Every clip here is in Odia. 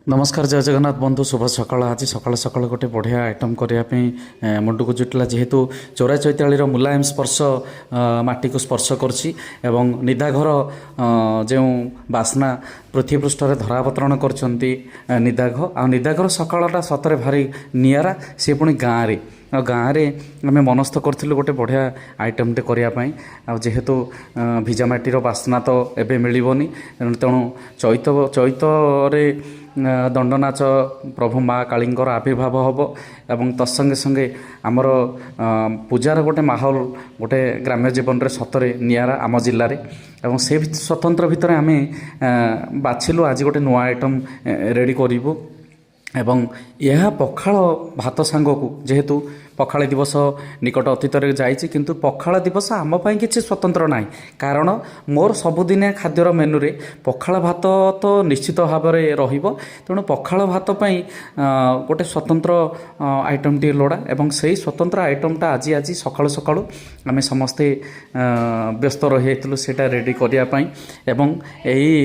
ନମସ୍କାର, ଜୟ ଜଗନ୍ନାଥ ବନ୍ଧୁ, ଶୁଭ ସକାଳ। ଆଜି ସକାଳୁ ସକାଳୁ ଗୋଟେ ବଢ଼ିଆ ଆଇଟମ୍ କରିବା ପାଇଁ ମୁଣ୍ଡକୁ ଜୁଟିଲା। ଯେହେତୁ ଚୋରା ଚୈତାଳିର ମୁଲାୟମ ସ୍ପର୍ଶ ମାଟିକୁ ସ୍ପର୍ଶ କରୁଛି ଏବଂ ନିଦାଘର ଯେଉଁ ବାସ୍ନା ପୃଥିବୀ ପୃଷ୍ଠରେ ଧରାବତରଣ କରୁଛନ୍ତି ନିଦାଘ, ଆଉ ନିଦାଘର ସକାଳଟା ସତରେ ଭାରି ନିଆରା। ସେ ପୁଣି ଗାଁରେ, ଆଉ ଗାଁରେ ଆମେ ମନସ୍ଥ କରିଥିଲୁ ଗୋଟେ ବଢ଼ିଆ ଆଇଟମ୍ଟେ କରିବା ପାଇଁ। ଆଉ ଯେହେତୁ ଭିଜା ମାଟିର ବାସ୍ନା ତ ଏବେ ମିଳିବନି, ତେଣୁ ଚୈତରେ ଦଣ୍ଡନାଚ, ପ୍ରଭୁ ମା କାଳୀଙ୍କର ଆବିର୍ଭାବ ହେବ ଏବଂ ତତ୍ସଙ୍ଗେ ସଙ୍ଗେ ଆମର ପୂଜାର ଗୋଟେ ମାହୋଲ ଗୋଟେ ଗ୍ରାମ୍ୟ ଜୀବନରେ ସତରେ ନିଆରା ଆମ ଜିଲ୍ଲାରେ। ଏବଂ ସେ ସ୍ୱତନ୍ତ୍ର ଭିତରେ ଆମେ ବାଛିଲୁ ଆଜି ଗୋଟେ ନୂଆ ଆଇଟମ୍ ରେଡ଼ି କରିବୁ। ଏବଂ ଏହା ପଖାଳ ଭାତ ସାଙ୍ଗକୁ, ଯେହେତୁ ପଖାଳ ଦିବସ ନିକଟ ଅତୀତରେ ଯାଇଛି, କିନ୍ତୁ ପଖାଳ ଦିବସ ଆମ ପାଇଁ କିଛି ସ୍ୱତନ୍ତ୍ର ନାହିଁ, କାରଣ ମୋର ସବୁଦିନିଆ ଖାଦ୍ୟର ମେନୁରେ ପଖାଳ ଭାତ ତ ନିଶ୍ଚିତ ଭାବରେ ରହିବ। ତେଣୁ ପଖାଳ ଭାତ ପାଇଁ ଗୋଟେ ସ୍ୱତନ୍ତ୍ର ଆଇଟମ୍ଟିଏ ଲୋଡ଼ା ଏବଂ ସେଇ ସ୍ୱତନ୍ତ୍ର ଆଇଟମ୍ଟା ଆଜି ଆଜି ସକାଳୁ ସକାଳୁ ଆମେ ସମସ୍ତେ ବ୍ୟସ୍ତ ରହିଯାଇଥିଲୁ ସେଇଟା ରେଡ଼ି କରିବା ପାଇଁ। ଏବଂ ଏଇ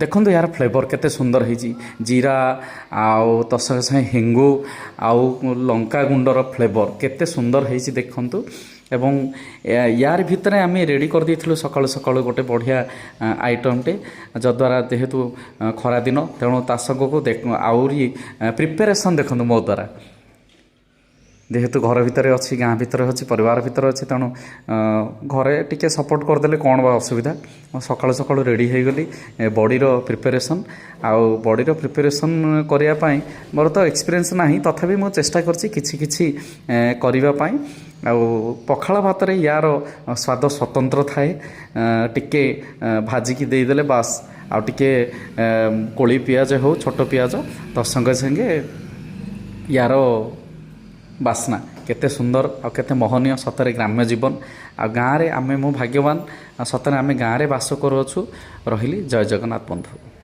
ଦେଖନ୍ତୁ, ଏହାର ଫ୍ଲେଭର୍ କେତେ ସୁନ୍ଦର ହେଇଛି। ଜିରା ଆଉ ତା ସଙ୍ଗେ ସଙ୍ଗେ ହେଙ୍ଗୁ ଆଉ ଲଙ୍କା ଗୁଣ୍ଡର ଫ୍ଲେଭର୍ କେତେ ସୁନ୍ଦର ହେଇଛି ଦେଖନ୍ତୁ। ଏବଂ ୟାର ଭିତରେ ଆମେ ରେଡ଼ି କରିଦେଇଥିଲୁ ସକାଳୁ ସକାଳୁ ଗୋଟେ ବଢ଼ିଆ ଆଇଟମ୍ଟେ, ଯଦ୍ୱାରା ଯେହେତୁ ଖରାଦିନ, ତେଣୁ ତା ସାଙ୍ଗକୁ ଆହୁରି ପ୍ରିପାରେସନ୍ ଦେଖନ୍ତୁ ମୋ ଦ୍ୱାରା। ଯେହେତୁ ଘର ଭିତରେ ଅଛି, ଗାଁ ଭିତରେ ଅଛି, ପରିବାର ଭିତରେ ଅଛି, ତେଣୁ ଘରେ ଟିକେ ସପୋର୍ଟ କରିଦେଲେ କ'ଣ ବା ଅସୁବିଧା? ମୁଁ ସକାଳୁ ସକାଳୁ ରେଡ଼ି ହେଇଗଲି ବଡ଼ିର ପ୍ରିପାରେସନ୍। ଆଉ ବଡ଼ିର ପ୍ରିପାରେସନ୍ କରିବା ପାଇଁ ମୋର ତ ଏକ୍ସପିରିଏନ୍ସ ନାହିଁ, ତଥାପି ମୁଁ ଚେଷ୍ଟା କରିଛି କିଛି କିଛି କରିବା ପାଇଁ। ଆଉ ପଖାଳ ଭାତରେ ୟାର ସ୍ୱାଦ ସ୍ୱତନ୍ତ୍ର ଥାଏ। ଟିକେ ଭାଜିକି ଦେଇଦେଲେ ବାସ୍, ଆଉ ଟିକେ କୋଳି ପିଆଜ ହେଉ, ଛୋଟ ପିଆଜ, ତ ସଙ୍ଗେ ସଙ୍ଗେ ୟାର ବାସ୍ନା କେତେ ସୁନ୍ଦର ଆଉ କେତେ ମହନୀୟ। ସତରେ ଗ୍ରାମ୍ୟ ଜୀବନ ଆଉ ଗାଁରେ ଆମେ, ମୁଁ ଭାଗ୍ୟବାନ, ଆଉ ସତରେ ଆମେ ଗାଁରେ ବାସ କରୁଅଛୁ। ରହିଲି, ଜୟ ଜଗନ୍ନାଥ ବନ୍ଧୁ।